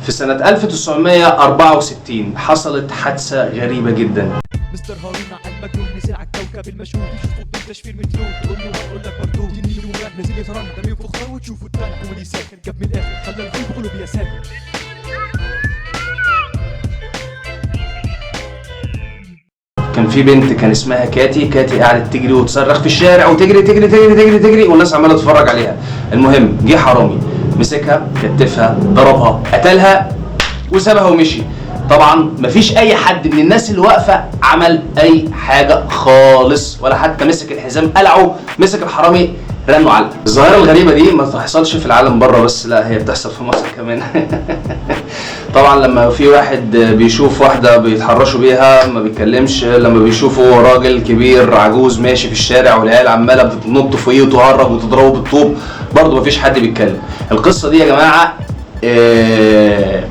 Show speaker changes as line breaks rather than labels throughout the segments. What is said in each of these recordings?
في سنة 1964 حصلت حادثة غريبة جدا.
مستر هارون على المجنون نزل على الكوكب المشؤوم، تشوفه بدون تشفير مثله، تقول له هقول لك مردود. تنين ومات نزل يترنح، دم ينفخ نار وتشوفه اتنح. كوميدي ساخر جاب من الاخر، خلى الغيب غلب يا ساتر.
كان في بنت كان اسمها كاتي. كاتي قعدت تجري وتصرخ في الشارع وتجري تجري تجري تجري تجري، والناس عماله تتفرج عليها. المهم جه حرامي مسكها، كتفها، ضربها، قتلها وسابها ومشي. طبعا مفيش اي حد من الناس اللي واقفة عمل اي حاجة خالص، ولا حتى مسك الحزام قلعه، مسك الحرامي رنوا علقه. الظاهرة الغريبة دي ما تحصلش في العالم بره بس، لا هي بتحصل في مصر كمان. طبعا لما في واحد بيشوف واحدة بيتحرشوا بيها ما بيتكلمش، لما بيشوفوا راجل كبير عجوز ماشي في الشارع والعيال عماله بتنط فوقيه وتهرج وتضربه بالطوب، برضه مفيش حد بيتكلم. القصة دي يا جماعة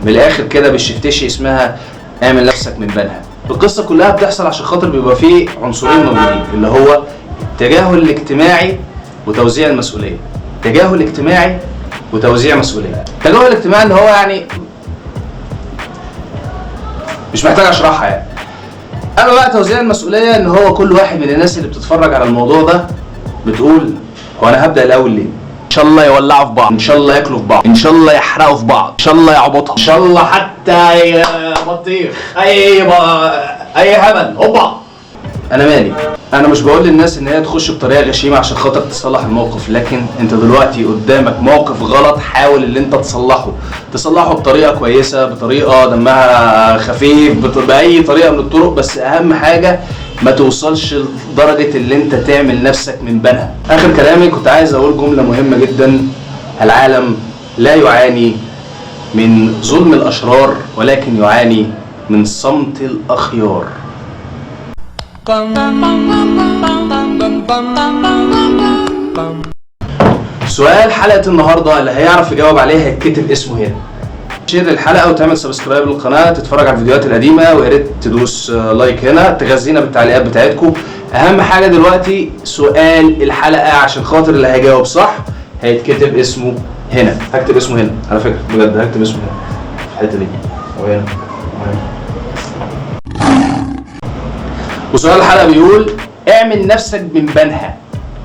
من الاخر كده بالشفتشي اسمها اعمل نفسك من بنها. القصة كلها بتحصل عشان خاطر بيبقى فيه عنصرين موجودين، اللي هو التجاهل الاجتماعي وتوزيع المسؤولية. تجاهل اجتماعي وتوزيع مسؤولية. التجاهل الاجتماعي اللي هو يعني مش محتاج اشرحها يعني. اما بقى توزيع المسؤولية، ان هو كل واحد من الناس اللي بتتفرج على الموضوع ده بتقول هو انا هبدا الاول ليه؟ ان شاء الله يولعوا في بعض، ان شاء الله ياكلوا في بعض، ان شاء الله يحرقوا في بعض، ان شاء الله يعبطها، ان شاء الله حتى بطيخ، اي هبل هوبا. انا مالي، انا مش بقول للناس ان هي تخش بطريقة غشيمه عشان خاطر تصلح الموقف، لكن انت دلوقتي قدامك موقف غلط، حاول ان انت تصلحه بطريقة كويسة، بطريقة دمها خفيف، باي طريقه من الطرق، بس اهم حاجة ما توصلش لدرجة اللي انت تعمل نفسك من بنها. اخر كلامي كنت عايز اقول جملة مهمة جدا: العالم لا يعاني من ظلم الاشرار، ولكن يعاني من صمت الاخيار. سؤال حلقة النهاردة اللي هيعرف يجاوب عليه هيتكتب اسمه هنا. share الحلقة وتعمل subscribe للقناة، تتفرج على الفيديوهات القديمة، ويا ريت تدوس like هنا، تغذينا بالتعليقات بتاعتكم. أهم حاجة دلوقتي سؤال الحلقة، عشان خاطر اللي هيجاوب صح هيتكتب اسمه هنا. هكتب اسمه هنا على فكرة، بجد هكتب اسمه هنا في الحتة دي وهنا وهنا. وسؤال الحلقة بيقول اعمل نفسك من بنها،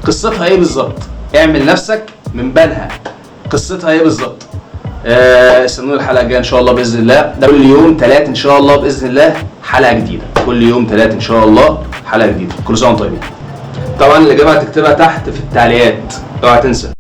قصتها ايه بالظبط؟ اعمل نفسك من بنها، قصتها ايه بالظبط؟ استنونا الحلقة الجاية ان شاء الله باذن الله. ده كل يوم 3 ان شاء الله باذن الله حلقة جديدة، كل يوم 3 ان شاء الله حلقة جديدة. كل سنة وانتم طيبين. طبعا الاجابة هتكتبها تحت في التعليقات، اوعى تنسى.